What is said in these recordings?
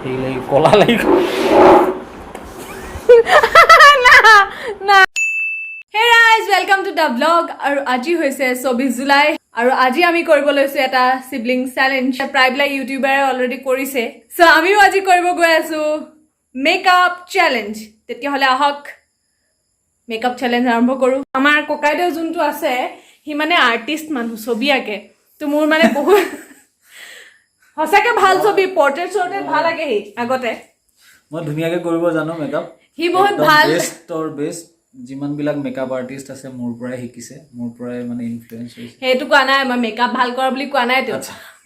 হেৰি লাগি কলা লাগি গ'ল। না না। হে ৰাইজ, welcome to the blog. আৰু আজি হৈছে 24 জুলাই আৰু আজি আমি কৰিব লৈছো এটা চিবলিং চেলেঞ্জ। প্ৰায়বিলাক ইউটিউবাৰে অলৰেডি কৰিছে, চ' আমিও আজি কৰিব গৈ আছো মেকআপ চেলেঞ্জ। তেতিয়াহ'লে আহক, মেকআপ চেলেঞ্জ আৰম্ভ কৰোঁ। আমাৰ ককাইদেউ যোনটো আছে, সি মানে আৰ্টিষ্ট মানুহ, ছবি আঁকে। তো মোৰ মানে বহুত সঁচাকে ভাল ছবি, পৰ্ট্ৰেট চৰ্ট্ৰেট ভাল আঁকে সি আগতে। মই ধুনীয়াকে কৰিব জানো মেকআপ। সি বহুত ভাল। বেষ্টৰ বেষ্ট যিমানবিলাক মেকআপ আৰ্টিষ্ট আছে, মোৰ পৰাই শিকিছে, মোৰ পৰাই মানে ইনফ্লুৱেঞ্চ হৈছে। সেইটো কোৱা নাই মই, মেকআপ ভাল কৰা বুলি কোৱা নাইতো।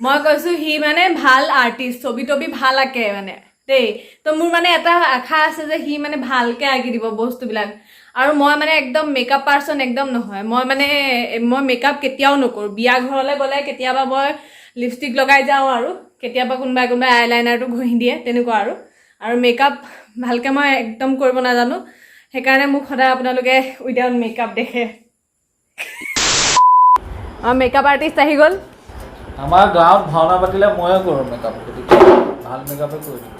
মই কৈছো সি মানে ভাল আৰ্টিষ্ট, ছবি তবি ভাল আঁকে মানে দেই। তো মোৰ মানে এটা আশা আছে যে সি মানে ভালকে আঁকি দিব বস্তুবিলাক। আৰু মই মানে একদম মেকআপ পাৰ্চন একদম নহয়। মই মানে মই মেকআপ কেতিয়াও নকৰোঁ। বিয়া ঘৰলৈ গ'লে কেতিয়াবা মই লিপষ্টিক লগাই যাওঁ আৰু কেতিয়াবা কোনোবাই কোনোবাই আইলাইনাৰটো ঘঁহি দিয়ে, তেনেকুৱা আৰু। আৰু মেকআপ ভালকে মই একদম কৰিব নাজানো। সেইকাৰণে মোক সদায় আপোনালোকে উইদাউট মেকআপ দেখে। অঁ, মেকআপ আৰ্টিষ্ট আহি গ'ল। আমাৰ গাঁৱত ভাওনা পাতিলে ময়ে কৰোঁ মেকআপ, গতিকে ভাল মেকআপে কৰি দিম।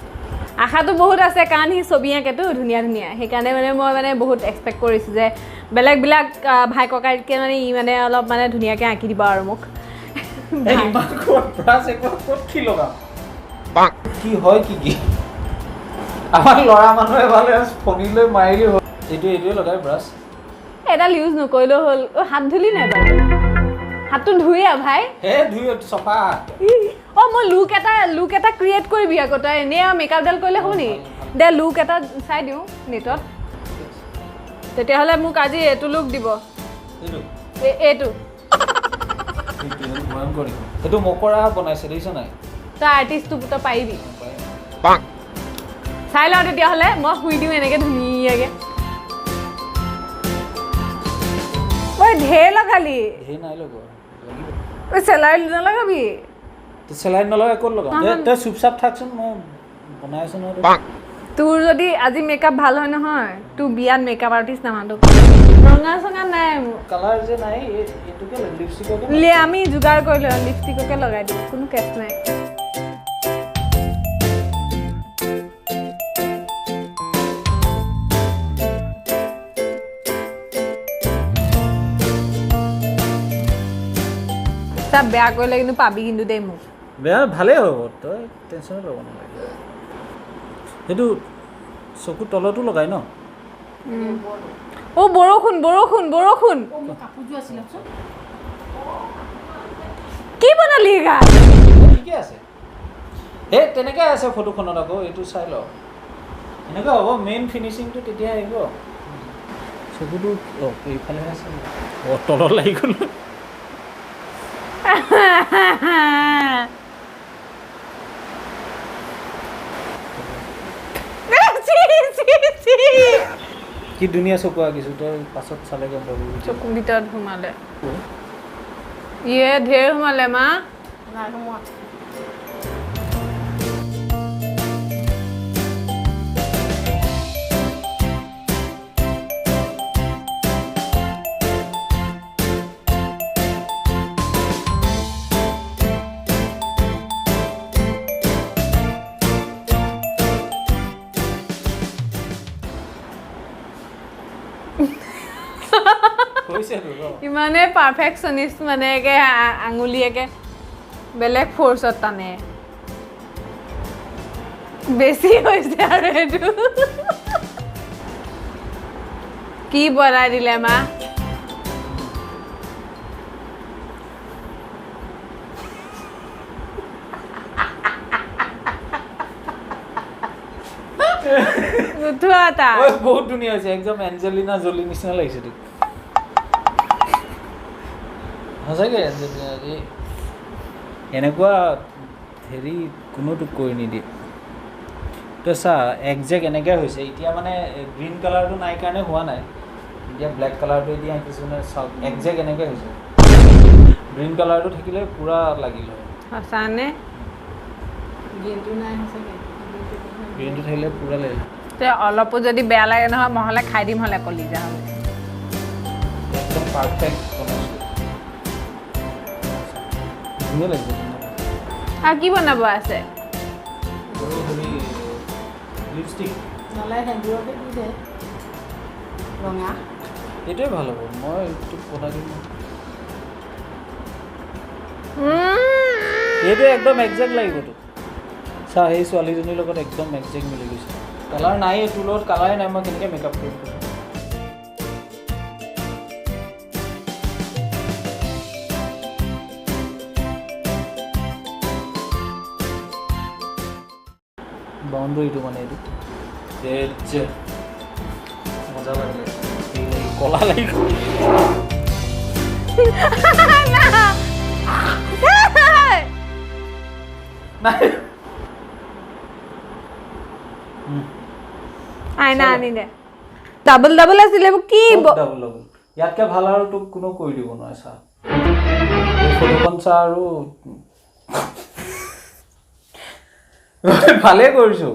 আশাটো বহুত আছে, কাৰণ সি ছবি আঁকেতো ধুনীয়া ধুনীয়া। সেইকাৰণে মানে মই মানে বহুত এক্সপেক্ট কৰিছোঁ যে বেলেগবিলাক ভাই ককাইতকৈ মানে ই মানে অলপ মানে ধুনীয়াকৈ আঁকি দিব আৰু মোক। এই ইমান ক'ত ব্ৰাছ একবাৰ ক'ত কি লগাম, কি হয়, কি কি? আমাৰ ল'ৰা মানুহে ভালে ফণি লৈ মাৰিলি হ'ল। এইটো এইটোৱে লগাই ব্ৰাছ। এডাল ইউজ নকৰিলেও হ'ল। অ', হাত ধুলি নাই বাৰু? হাতটো ধুই আহ ভাই। হে, ধুই চফা। অঁ, মই লুক এটা ক্ৰিয়েট কৰিবি আকৌ। তই এনেই আৰু মেকআপডাল কৰিলে হ'ব নেকি? দে, লুক এটা চাই দিওঁ নেটত। তেতিয়াহ'লে মোক আজি এইটো লুক দিব। এইটো? এইটো। সেইটো ভয়ংকৰ দেখোন। সেইটো মকৰা বনাইছে, দেখিছ নাই? তই আৰ্টিষ্টটো, তই পাৰিবি। চাই লওঁ তেতিয়াহ'লে। মই শুই দিওঁ এনেকে ধুনীয়াকে। ঐ, ঢেৰ লগালি। ধেৰ নাই লগোৱা, লাগিব। ঐ, চেলাইন নলগাবি। তই চেলাইন নলগাই ক'ত লগাম? তই চুপচাপ থাকচোন, মই বনাই আছো নহয় তোক। তোৰ যদি আজি মেকআপ ভাল হয় নহয়, তোৰ বিয়াত মেকআপ আৰ্টিষ্ট নামাতো। ৰঙা চঙা নাই মোৰ। কালাৰ যে নাই, এইটোকে লিপষ্টিককে। লে, আমি যোগাৰ কৰি লওঁ, লিপষ্টিককে লগাই দিম, কোনো কেছ নাই। চব বেয়া কৰিলে কিন্তু পাবি কিন্তু দেই মোক। বেয়া ভালেই হ'ব, তই টেনশ্যনে ল'ব নালাগে। সেইটো চকু তলতো লগাই ন? অ' বৰষুণ, বৰষুণ, বৰষুণ! কি বনালি গা? ঠিকে আছে। সেই তেনেকৈ আছে ফটোখনত, আকৌ এইটো চাই ল। এনেকুৱা হ'ব, মেইন ফিনিচিংটো তেতিয়া আহিব। চকুটো, অঁ, এইফালেহে আছে। অঁ, তলত লাগি গ'ল। C, C, C. কি ধুনীয়া চকু আঁকিছোঁ, তই পাছত চালে গম পাবি। চকু ভিতৰত সোমালে। ইয়ে, ঢেৰ সোমালে মা। নাই সোমোৱা। হৈছে তো, ৰ। ইমানেই পাৰফেকশ্যনিষ্ট মানে, একে আঙুলি একে বেলেগ ফ'ৰ্চত টানে। বেছি হৈছে আৰু। এইটো কি বনাই দিলে মা? নুঠোৱা এটা। ঐ, বহুত ধুনীয়া হৈছে। একদম এঞ্জেলিনা জলি নিচিনা লাগিছে তোক। সঁচাকৈ এঞ্জেলিনা জলি। এনেকুৱা হেৰি কোনো তোক কৰি নিদিয়ে। তই চা, একজেক্ট এনেকৈ হৈছে। এতিয়া মানে গ্ৰীণ কালাৰটো নাই কাৰণে হোৱা নাই। এতিয়া ব্লেক কালাৰটো এতিয়া আঁকিছোঁ নে, চাওক, একজেক্ট এনেকৈ হৈছে। গ্ৰীণ কালাৰটো থাকিলে পূৰা লাগিল হয়। সঁচা নে? গ্ৰীণটো নাই সঁচাকে। গ্ৰীণটো থাকিলে পূৰা লাগিল। তে অলপো যদি বেয়া লাগে নহয়, মই হ'লে খাই দিম হ'লে কলিজা হ'লে। একদম পাৰফেক্ট বনাইছোঁ। ধুনীয়া লাগিছে, ধুনীয়া লাগিছে। আৰু কি বনাব আছে? আৰু হেৰি লিপষ্টিক নহ'লে সেন্দুৰকে দি দে, ৰঙা। এইটোৱে ভাল হ'ব, মই তোক বনাই দিম। এইটো একদম একজেক্ট লাগিব তোক। চা, সেই ছোৱালীজনীৰ লগত একদম একজেক্ট মিলি গৈছে। কালাৰ নাই, তোৰ লগত কালাৰে নাই, মই কেনেকৈ মেকআপ কৰিম? বাউণ্ডৰীটো মানে এইটো মজা লাগিলে, কলা লাগি গ'ল। নাই। আইনা আনি দে। ডাবল ডাবল আছিলে এইবোৰ কি? Double double. ইয়াতকে ভাল আৰু তোক কোনো কৰি দিব নোৱাৰে। চা, এই ফটোখন চা আৰু। ভালেই কৰিছোঁ,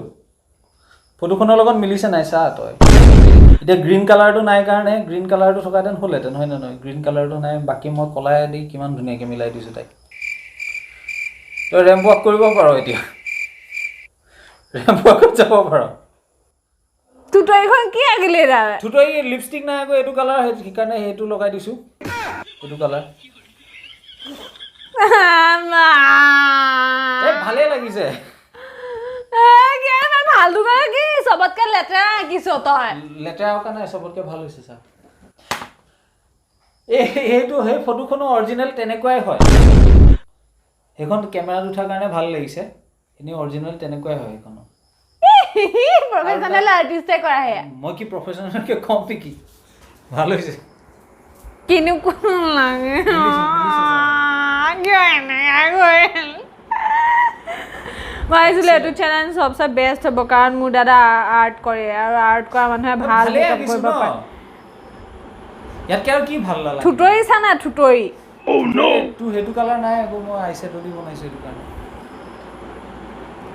ফটোখনৰ লগত মিলিছে নাই চা তই। এতিয়া গ্ৰীণ কালাৰটো নাই কাৰণে, গ্ৰীণ কালাৰটো থকাহেঁতেন হ'লহেঁতেন, হয় নে নহয়? গ্ৰীণ কালাৰটো নাই, বাকী মই কলাই দি কিমান ধুনীয়াকৈ মিলাই দিছোঁ তাইক। তই ৰেম্প ৱাক কৰিব পাৰ, এতিয়া ৰেম্প ৱাকত যাব পাৰ। তুতৰিখন কি আঁকিলি তাৰ? থুতৰি লিপষ্টিক নাই আকৌ এইটো কালাৰ, সেইকাৰণে সেইটো লগাই দিছোঁ, এইটো কালাৰ। এই ভালেই লাগিছে। ভালটো কি, চবতকে লেতেৰা আঁকিছ তই। লেতেৰা অঁকা নাই, চবতকে ভাল হৈছে চা। এই সেইটো সেই ফটোখনো অৰিজিনেল তেনেকুৱাই হয়। সেইখন কেমেৰাত উঠাৰ কাৰণে ভাল লাগিছে, এনেই অৰিজিনেল তেনেকুৱাই হয় সেইখনো। প্ৰফেচনেল আৰ্টিষ্টে কৰা সেয়া। মই কি প্ৰফেচনেলকে কম নেকি? ভাল হৈছে। কেনেকুৱা লাগে? কিয় এনেকুৱা কৰিল? মই ভাবিছিলোঁ এইটো চেলেঞ্জ চবচে বেষ্ট হ'ব, কাৰণ মোৰ দাদা আৰ্ট কৰে আৰু আৰ্ট কৰা মানুহে ভাল ভালেই মেকআপ আঁকিছো কৰিব ন? পাৰে। ইয়াতকে আৰু কি ভাল নালাগে? থুতৰি চা না, থুতৰি। তোৰ সেইটো কালাৰ নাই আকৌ, মই আই শ্বেডো দি বনাইছোঁ, সেইটো কাৰণে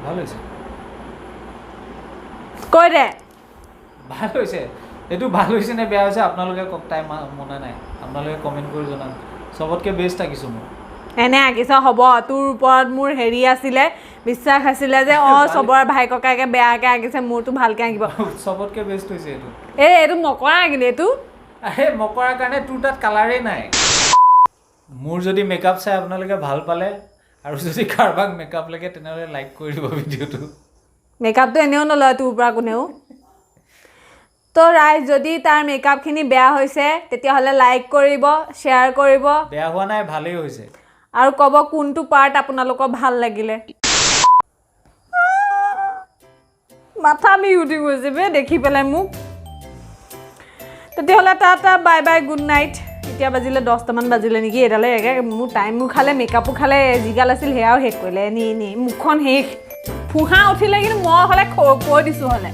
ভাল হৈছে। কৈ দে। ভাল হৈছে। এইটো ভাল হৈছে নে বেয়া হৈছে আপোনালোকে কওক, তাই মনা নাই, আপোনালোকে কমেণ্ট কৰি জনাওক। চবতকে বেষ্ট আঁকিছোঁ মই। এনে আঁকিছ হ'ব, তোৰ ওপৰত মোৰ হেৰি আছিলে, বিশ্বাস আছিলে যে চবৰে ভাই ককায়েকে বেয়াকে আঁকিছে, মোৰতো ভালকে আঁকিব। চবতকে বেষ্ট হৈছে এইটো। এই এইটো মকৰা আঁকিলি এইটো। আৰে মকৰাৰ কাৰণে তোৰ তাত কালাৰেই নাই। মোৰ যদি মেকআপ চাই আপোনালোকে ভাল পালে আৰু যদি কাৰোবাক মেকআপ লাগে, তেনেহ'লে লাইক কৰি দিব ভিডিঅ'টো। মেকআপটো এনেও নলয় তোৰ পৰা কোনেও। তো ৰাইজ, যদি তাৰ মেকআপখিনি বেয়া হৈছে তেতিয়াহ'লে লাইক কৰিব, শ্বেয়াৰ কৰিব। বেয়া হোৱা নাই, ভালেই হৈছে। আৰু ক'ব কোনটো পাৰ্ট আপোনালোকৰ ভাল লাগিলে। মাথা বিষ উঠি গৈছে বে দেখি পেলাই মোক। তেতিয়াহ'লে tata, bye bye, good night. এতিয়া বাজিলে 10টামান বাজিলে নেকি, এডালে একে মোৰ টাইমো খালে, মেকআপো খালে, যিগাল আছিল সেয়াও শেষ কৰিলে। এনেই এনেই মুখখন শেষ, ফুহা উঠিলে, কিন্তু মই হ'লে কৈ দিছোঁ হ'লে।